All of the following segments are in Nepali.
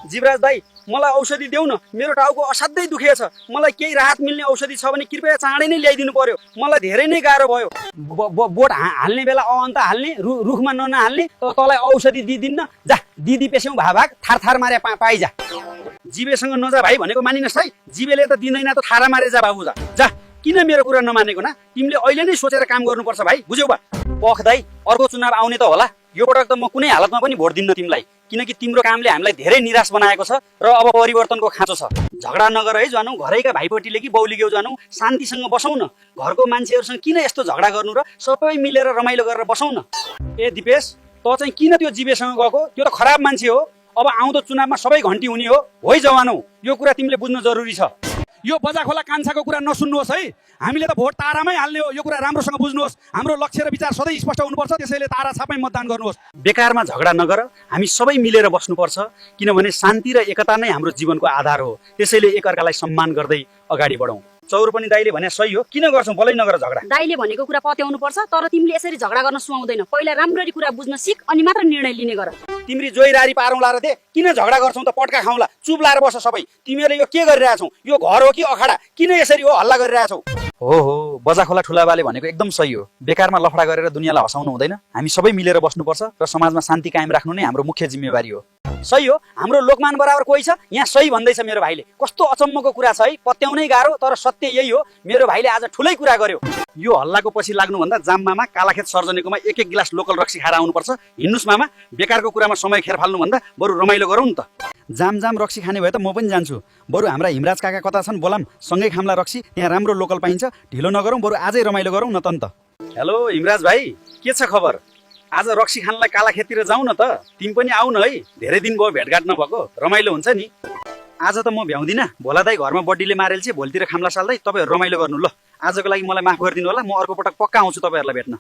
जीवराज दाई मलाई औषधि देऊ न, मेरो टाउको असाध्यै दुखेको छ। मलाई केही राहत मिल्ने औषधि छ भने कृपया चाँडै नै ल्याइदिनु पर्यो। मलाई धेरै नै गाह्रो भयो। बोट हाल्ने बेला अन्त हाल्ने, रुखमा नहाल्ने, तँलाई औषधि दिदिन्न। जा दिदी पेस्यौँ भाग थार थार मारे पाइजा। जीवेसँग नजा भाइ भनेको मानिनस् है। जीवेले त दिँदैन त थारा मारे जा बाबु जा। किन मेरो कुरा नमानेको न? तिमीले अहिले नै सोचेर काम गर्नुपर्छ भाइ, बुझ्यौ बा? पख दाइ, अर्को चुनाव आउने त होला। यो पटक त म कुनै हालतमा पनि भोट दिन्न तिमीलाई, किनकि तिम्रो कामले हामीलाई धेरै निराश बनाएको छ र अब परिवर्तनको खाँचो छ। झगडा नगर है जानु, घरैका भाइपट्टिले कि बौलीग्यौ जानु, शान्तिसँग बसौँ न। घरको मान्छेहरूसँग किन यस्तो झगडा गर्नु र सबै मिलेर रमाइलो गरेर बसौँ न। ए दिपेश, त चाहिँ किन त्यो जीवेसँग गएको? त्यो त खराब मान्छे हो। अब आउँदो चुनावमा सबै घन्टी हुने हो। होइ जवानौ, यो कुरा तिमीले बुझ्नु जरुरी छ। यो बजाखोला कान्छाको कुरा नसुन्नुहोस् है। हामीले त भोट तारामै हाल्ने हो। यो कुरा राम्रोसँग बुझ्नुहोस्। हाम्रो लक्ष्य र विचार सधैँ स्पष्ट हुनुपर्छ, त्यसैले तारा छापै मतदान गर्नुहोस्। बेकारमा झगडा नगर, हामी सबै मिलेर बस्नुपर्छ, किनभने शान्ति र एकता नै हाम्रो जीवनको आधार हो। त्यसैले एकअर्कालाई सम्मान गर्दै अगाडि बढौँ। चौरपनी दाइले भने सही हो, किन गर्छौँ बलै नगर झगडा? दाइले भनेको कुरा पत्याउनु पर्छ, तर तिमीले यसरी झगडा गर्न सुहाउँदैन। पहिला राम्ररी कुरा बुझ्न सिक, अनि मात्र निर्णय लिने गर। तिम्री जोइरारी पारौँला र दे, किन झगडा गर्छौँ त? पट्का खाउँला, चुप लाएर बस सबै। तिमीहरूले यो के गरिरहेछौ? यो घर हो कि अखाडा? किन यसरी हो हल्ला गरिरहेछौ? हो बजाखोला ठुलाबाले भनेको एकदम सही हो। बेकारमा लफडा गरेर दुनियाँलाई हँसाउनु हुँदैन। हामी सबै मिलेर बस्नुपर्छ र समाजमा शान्ति कायम राख्नु नै हाम्रो मुख्य जिम्मेवारी हो। सही हो, हाम्रो लोकमान बराबर कोही छ यहाँ? सही भन्दैछ मेरो भाइले। कस्तो अचम्मको कुरा छ है, पत्याउनै गाह्रो, तर सत्य यही हो। मेरो भाइले आज ठुलै कुरा गर्यो। यो हल्लाको पछि लाग्नुभन्दा जाम मामा कालाखेत सर्जनेकोमा एक गिलास लोकल रक्सी खाएर आउनुपर्छ। हिँड्नुस् मामा, बेकारको कुरामा समय खेर फाल्नुभन्दा बरु रमाइलो गरौँ नि त। जाम रक्सी खाने भए त म पनि जान्छु। बरु हाम्रा हिमराज काका कता छन् बोलाम, सँगै खाम्ला रक्सी। त्यहाँ राम्रो लोकल पाइन्छ। ढिलो नगरौँ, बरु आजै रमाइलो गरौँ न त। हेलो हिमराज भाइ, के छ खबर? आज रक्सी खानलाई कालाखेततिर जाउँ न त। तिमी पनि आऊ न है, धेरै दिन भयो भेटघाट नभएको, रमाइलो हुन्छ नि। आज त म भ्याउँदिनँ, भोला दाइ घरमा बड्डीले मारेल छ, भोलितिर खाम्ला साल्दै। तपाईहरु रमाइलो गर्नु ल। आजको लागि मलाई माफ गरिदिनु होला, म अर्को पटक पक्का आउँछु तपाईहरुलाई भेट्न।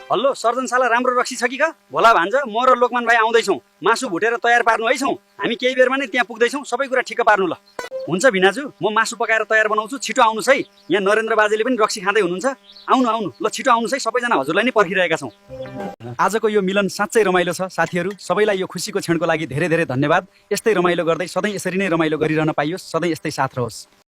हल्लो सर्जनशाला राम्रो रक्सी छ कि का? भोला भान्ज, म र लोकमान भाइ आउँदैछौँ। मासु भुटेर तयार पार्नु है छौँ। हामी केही बेरमा नै त्यहाँ पुग्दैछौँ। सबै कुरा ठिक्क पार्नु ल। हुन्छ भिनाजु, म मासु पकाएर तयार बनाउँछु, छिटो आउनुस् है। यहाँ नरेन्द्र बाजेले पनि रक्सी खाँदै हुनुहुन्छ। आउनु ल, छिटो आउनुस् है। सबैजना हजुरलाई नै पर्खिरहेका छौँ। आजको यो मिलन साँच्चै रमाइलो छ साथीहरू। सबैलाई यो खुसीको क्षणको लागि धेरै धेरै धन्यवाद। यस्तै रमाइलो गर्दै सधैँ यसरी नै रमाइलो गरिरहन पाइयोस्, सधैँ यस्तै साथ रहोस्।